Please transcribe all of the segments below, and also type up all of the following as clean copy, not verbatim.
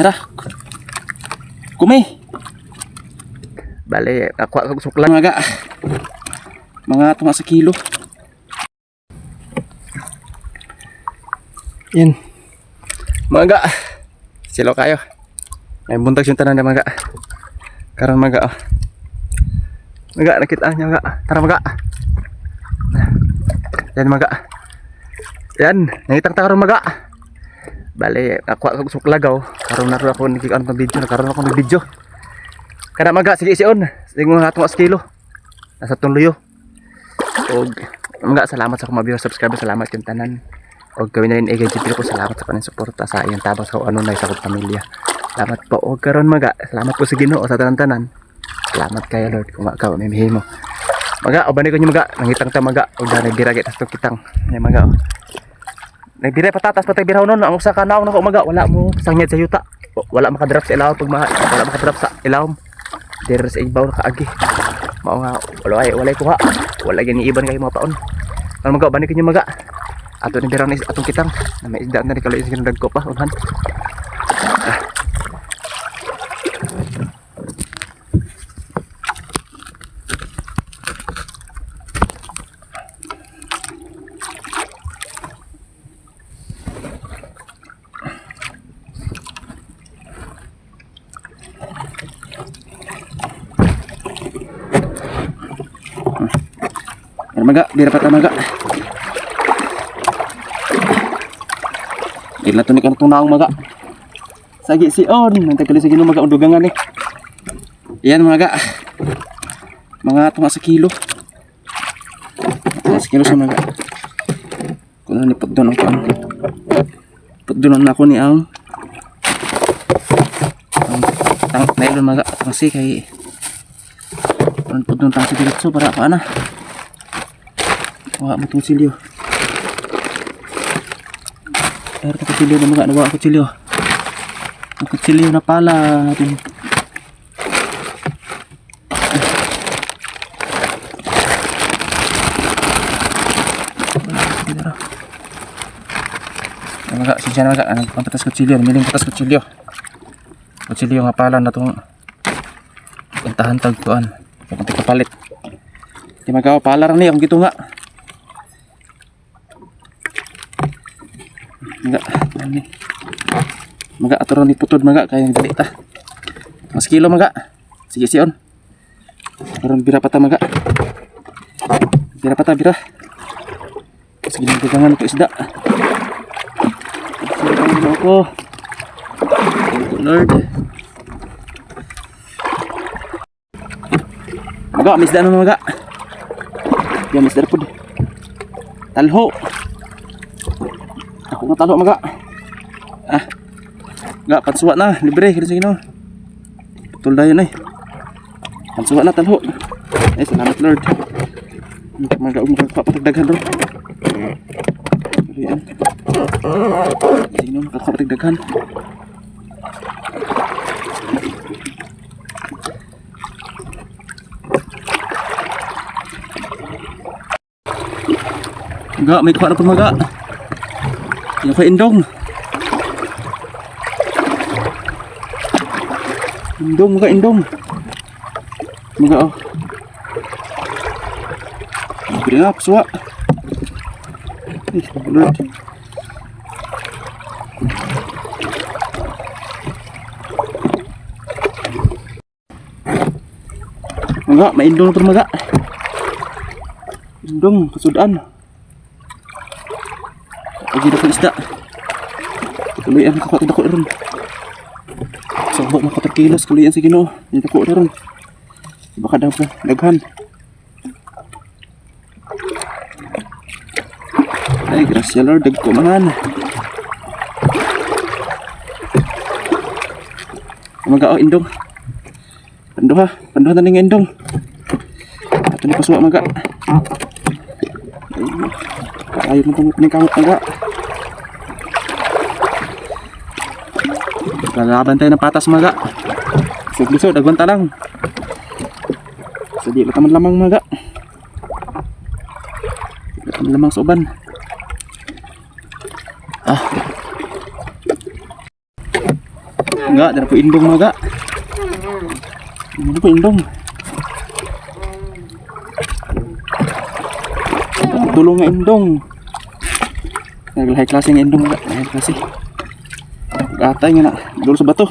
Tara. Kumi. Bale, ako ako suklan mga mga tunga sa kilo. Yan. Mga ga. Silo kayo. May buntag siyang tanan na mga. Karon mga oh. Mga nakita niya mga. Tara mga. Yan mga. Yan, nangitang ta karon mga. Bale, ako ako suklagaw. Karon na ro ako nagkikaan pang video, nakaroon ako ng video. Kana maga sige sion. Sige mga atong kilo. Nasa tong luyo. Og mga salamat sa akong mga viewers, subscriber, salamat yung tanan. Og gawin na rin eh, GP ko salamat sa kanang suporta sa iyong tabang sa ano na sa akong pamilya. Salamat po og karon maga. Salamat po sa Ginoo sa tanan-tanan. Salamat kayo Lord kung makaw may mihimo. Maga, uban ko niyo maga, nangitang ta maga og danay bira kita sa kitang. Nya maga. Oh. Nagbira patatas patay biraw nun ang usa ka naong nako umaga wala mo sangyad sa yuta. Wala makadrop sa ilawom pag wala makadrop sa ilawom. Dire sa ibaw nakaagi. Mao nga wala ay walay kuha. Wala gani iban kayo mga paon. Ang maga bani kanyo maga. Ato ni biraw ni atong kitang na may isda na ni kaloy sa dagko pa unhan. Ah. Ano maga, bira pa ta maga. Ila to ni kanang naong maga. Sagi si on, nang tagali sa Ginoo maga undugangan ni. Yan maga. Mga tunga sa kilo. Tunga sa kilo sa maga. Kuno ni pagdon ang kuan. Pagdon na ako ni ang tang nylon maga tangsi kay kuno pagdon tangsi diretso para pa ana. Wala mo itong silyo. Pero ito kutsilyo na mga nawa kutsilyo. Ang kutsilyo na pala natin. Mga siya na mga ang patas kutsilyo, miling patas kutsilyo. Kutsilyo nga pala na itong intahan tagkuan. Kung kapalit. Di magawa pala rin niya, ang gito nga. Maga, ano ni? Maga atro ni putod maga kay dali ta. Mas kilo maga. Sige sion. Karon bira pa ta maga. Bira pa ta bira. Sige nang dugangan ko isda. Sige dugangan ako. Thank you, Lord. Maga, may isda na maga. Yan, may isda na pud. Talho. Ako nga talho maga. Ah. Ga, pansuwa na, libre kini sa Ginoo. Putol dayon eh. Pansuwa na talho. Eh, salamat Lord. Maga og makakuha pa daghan ro. Ayan. Sa Ginoo makakuha pa daghan. Ga, may kuha na po maga. Yung kay Indong. Indong, mga Indong. Mga oh. Libre na, pasuwa. Ay, Lord. Mga, may Indong na po mga. Indong, kasudan. Agi na isda. Tuloy ang kakuha dako ron. Sa buk mga 4 kilos kulian sa Ginoo. Di dako ron. Baka daw pa daghan. Ay, grasya Lord, dagko man. Maga oh, indong. Panduha, panduha na ning indong. Ato ni pasuwa maga. Ay, ayaw mo itong kamot maga. Lalaban tayo ng patas maga. Sa lisod, agwanta lang. Sa di lang lamang maga. Di lang lamang sa uban. Ah. Mga, dara po indong mga. Ano po indong? Tulong nga indong. Naglahi klase nga indong mga. Lahi klase. Atay nga na. Dulo sa bato.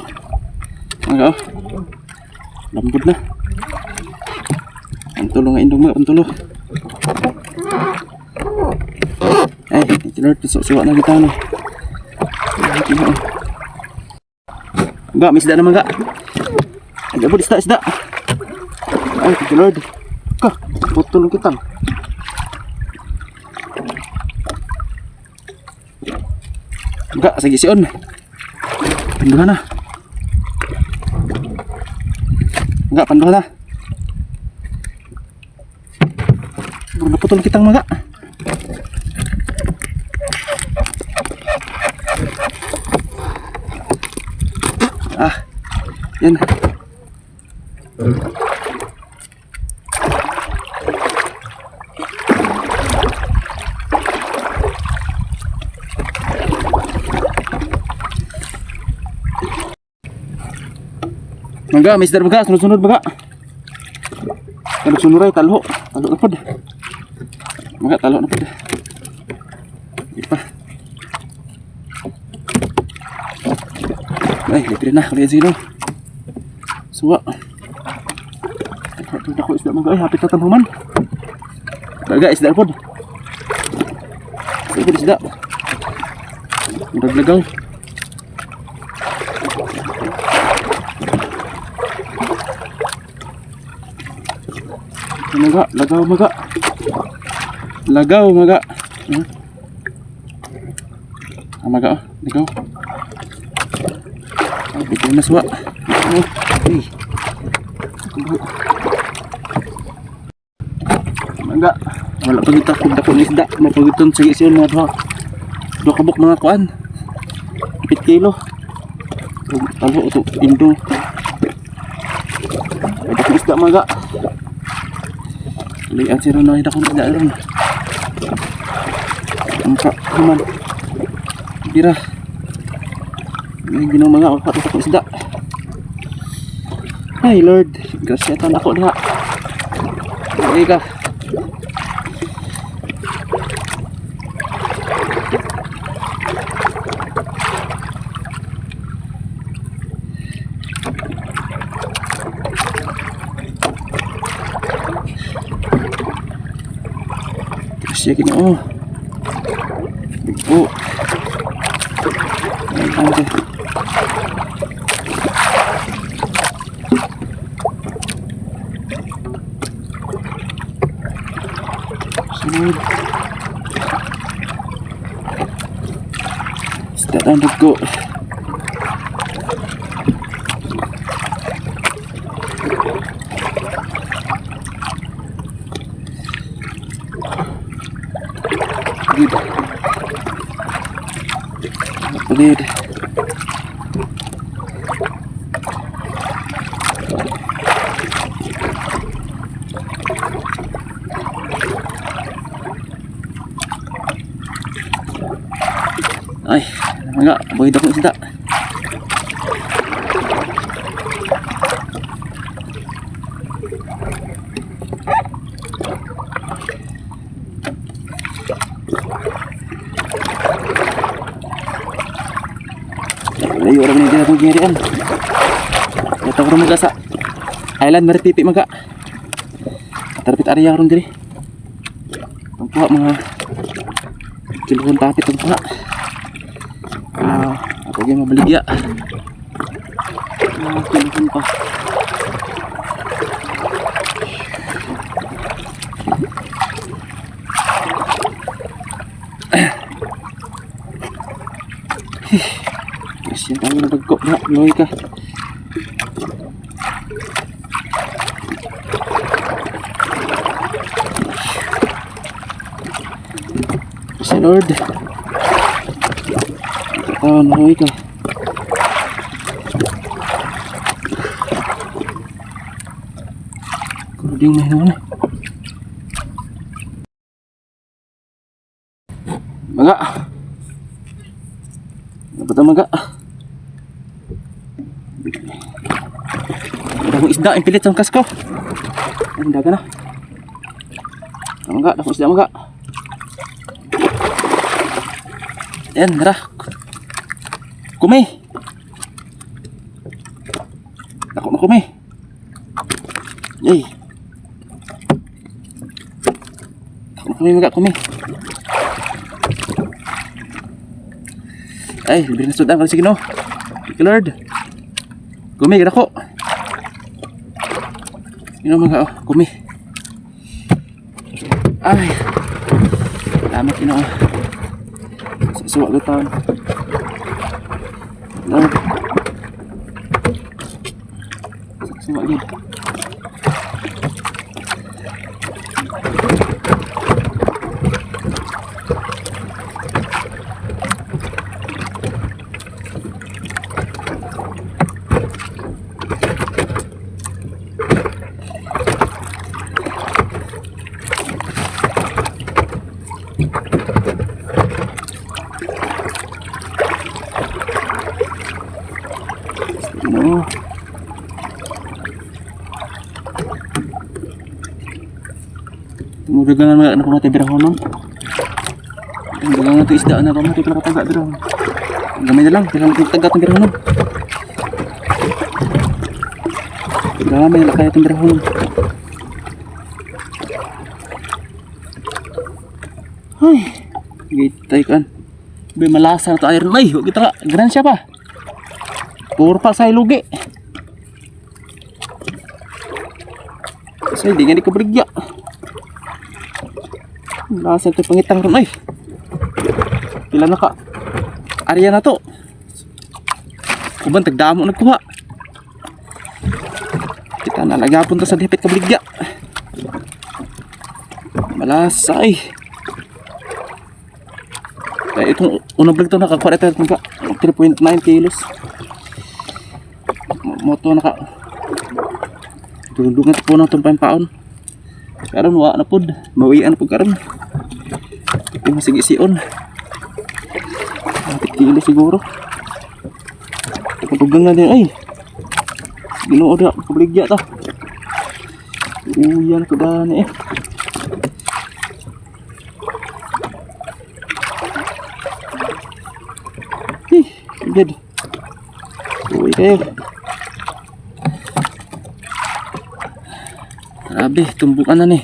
Mga oh. Lambot na. Ang tulong nga indong mga. Ang tulo. Ay, thank you Lord. Suwa na kita no. Thank you, oh. Ga, may isda naman ga. Ay, abot, isda, isda. Ay, thank you Lord. Ka, putol ang kitang. Ga, sige sion. Panduha na. Ga, panduha na. Bro, naputol kitang maga. Ah, yan. Maga, may isda maga, sunod-sunod maga. Sunod-sunod ay talo. Talo na pod. Maga, talo na pod. Di pa. Ay, libre na. Kulihan sino. Suwa. Ito ko isda maga. Ay, hapit na tamhuman. Maga, isda pod. Isda pod, isda. Murag lagaw. Maga, lagaw maga. Lagaw maga. Hmm? Ah, maga oh, lagaw. Ay, bigyan na suwa. Oh, ay. Maga, wala pa kita kung dako ni isda, mapagiton sa isyon mga duha. Duha kabuk mga kuan. 7 kilo. Ug talo to indong. Ay, dako isda maga. Lian si Ron ay dako isda ron. Angka human. Dira. Ay, ginoo mga ako dako isda. Ay Lord, grasya tan ako diha. Ay ka. Grasya Ginoo. Bigo. Ay, ante. Sunod. Isda ang dugo. Good. Good. Ay, mga, buhay akong isda. Layo ra man dito itong gingharian. Ito ko maga sa Island Maripipi maga. Tarapit area ron diri. Tungkuha mga kiluhon tapit tungkuha. Ah, ako gyud mabaligya. Mga kiluhon pa. Kasi tayo na bagko na, loy ka. Kasi Lord. Ito, loy ka. Kuding na yun. Maga. Dapat ang maga. Dakong isda ang pilit sa kasko. Ay, daga na. Mga, dakong isda mga. Ayan, tara. Kumi. Dako na kumi. Yay. Dako na kumi mga kumi. Ay, libre na sudan. Sige no. Thank you, Lord. Kumi, dako. Sige no mga, oh, kumi. Ay. Salamat Ginoo. Suwa ko taon. Lord. Suwa gid. No. Tumudagangan mga anak ko natin birahonon. Ang dagangan ito isda na kami, pila kataga birahon. Gamay na lang, pila kataga itong birahonon. Gamay na lang kaya itong birahonon. Ay, gitay kan. Bay malasa na ito iron. Ay, huwag kita ka. Ganan siya pa. Puro pa sa ilugi. Kasi hindi nga di ko baligya. Lasa ito pangitang ron ay. Pila na ka. Arya na to. Kuban tagdamo nagkuha. Kita na lagapon to sa dipit kabaligya. Malasa ay. Kaya itong unang vlog to nakakuha ito 3.9 kilos. Moto naka dulungan po na itong pampaon. Karon wa na pud, mawian pud karon. Ito masige sion. Atik kilo siguro. Tugang na din ay. Ginoo da, kabaligya ta. Uyan ko dani eh. Eh, good. Uy kayo. Grabe, tumbukan na ni.